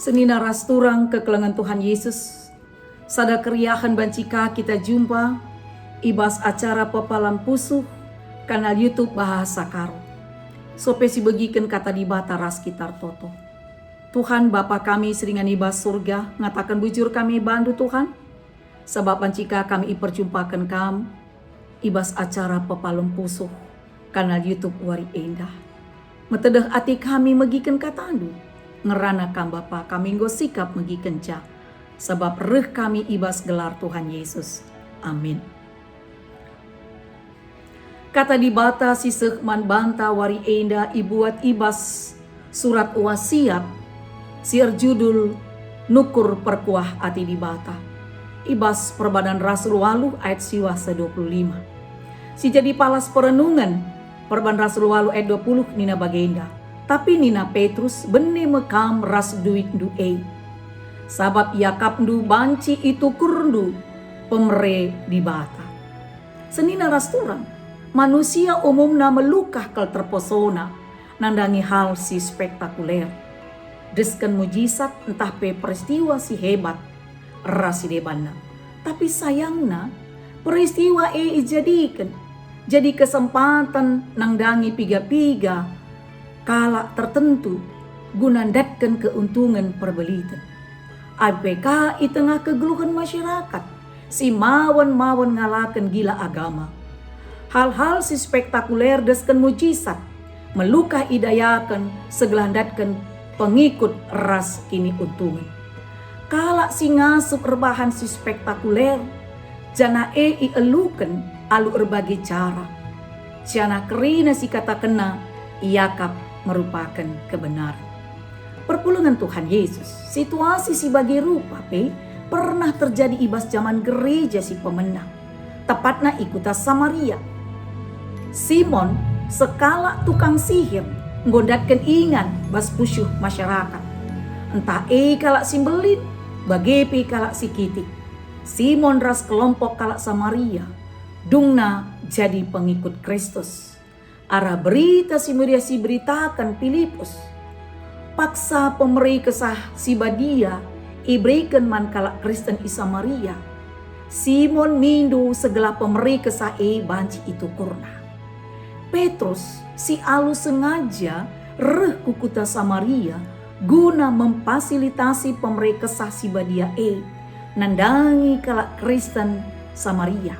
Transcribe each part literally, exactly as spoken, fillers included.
Senina ras turang kekelengen Tuhan Yesus, sada keriahen banci ka kita jumpa i bas acara Pepalem Pusuh, kanal YouTube Bahasa Karo. Sope sibegiken Kata Dibata ras kita ertoto. Tuhan, Bapa kami si ringan i bas Surga, ngataken bujur kami bandu, Tuhan, sabap banci ka kami iperjumpaken Kam i bas acara Pepalem Pusuh, kanal YouTube wari enda. Metedeh ate kami megiken katandu. Ngerana Kam Bapa kami enggo sikap megikenca, sabap reh kami i bas gelar Tuhan Yesus. Amin. Kata Dibata si seh man banta wari enda ibuat i bas surat wasiat si erjudul Nukur Perkuah Ate Dibata, i bas Perbadan Rasul waluh ayat siwah seh dua puluh lima. Si jadi palas perenungen, Perbadan Rasul waluh ayat dua puluh nina bagenda, "Tapi nina Petrus, bene me kam ras duitndu e, sabap iakapndu banci itukurndu pemere Dibata." Senina ras turang, manusia umumna melukah kal terpesona nandangi hal si spektakuler, desken mujizat ntah pe peristiwa si hebat ras si debanna. Tapi sayangna, peristiwa e ijadiken jadi kesempaten nandangi piga-piga kalak tertentu guna ndatken keuntungen perbeliten. Ai pe ka i tengah kegeluhen masyarakat si mawen-mawen ngalaken gila agama. Hal-hal si spektakuler desken mujizat melukah idayaken segelah ndatken pengikut ras kiniuntungen. Kalak si ngasup erbahan si spektakuler, janah e ieluken alu erbage cara. Janah kerina sikatakenna iakap merupaken kebenaren. Perpulungen Tuhan Yesus, situasi si bage rupa pe pernah terjadi i bas jaman gereja si pemena, tepatna i kuta Samaria. Simon, sekalak tukang sihir, enggo ndatken ingan bas pusuh masyarakat, ntah e kalak si mbelin, bage pe kalak si kitik. Simon ras kelompok kalak Samaria dungna jadi pengikut Kristus. Arah Berita Si Meriah si iberitaken Pilipus, paksa pemere Kesah Si Badia ibereken man kalak Kristen i Samaria, Simon mindo segelah pemere Kesah e banci itukurna. Petrus si alu sengaja reh ku kuta Samaria guna memfasilitasi pemere Kesah Si Badia e nandangi kalak Kristen Samaria.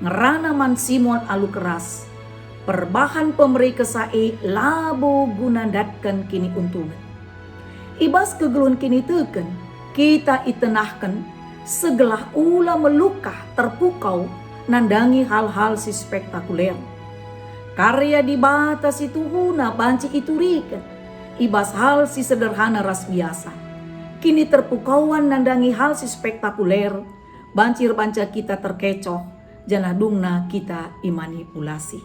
Ngerana man Simon alu keras, perbahan pemere Kesah e labo guna ndatken kiniuntungen. I bas kegeluhen kiniteken, kita itenahken segelah ula melukah terpukau nandangi hal-hal si spektakuler. Karya Dibata si tuhuna banci ituriken i bas hal si sederhana ras biasa. Kiniterpukauan nandangi hal si spektakuler banci erbahanca kita terkecoh, janah dungna kita imanipulasi.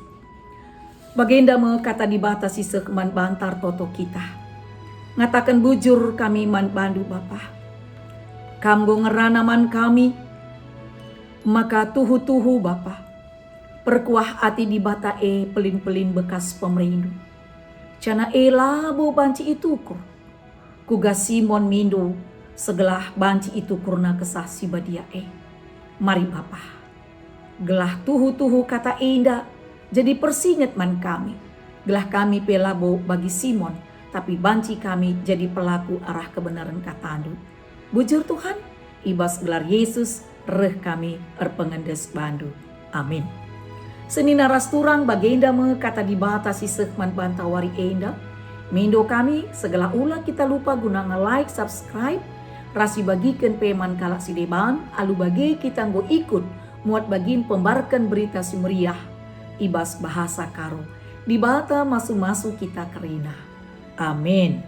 Bagenda me Kata Dibata si seh man banta ertoto kita. Ngataken bujur kami man bandu, Bapa. Kam enggo ngerana man kami, maka tuhu-tuhu, Bapa, perkuah ate Dibata e pelin-pelin bekas pemerindu. Janah e labo banci itukur. Kuga Simon mindo segelah banci itukurna Kesah Si Badia e. Mari Bapa, gelah tuhu-tuhu kata enda jadi persinget man kami, gelah kami pe labo bagi Simon, tapi banci kami jadi pelaku arah kebenaren katandu. Bujur Tuhan, i bas gelar Yesus, reh kami erpengendes bandu. Amin. Senina ras turang, bagenda me Kata Dibata si seh man banta wari enda. Mindo kami, segelah ula kita lupa guna nge-like, subscribe, ras ibagiken pe man kalak si deban, alu bage kita enggo ikut muat bagin pembarken Berita Si Meriah i bas bahasa Karo. Dibata masu-masu kita kerina. Amin.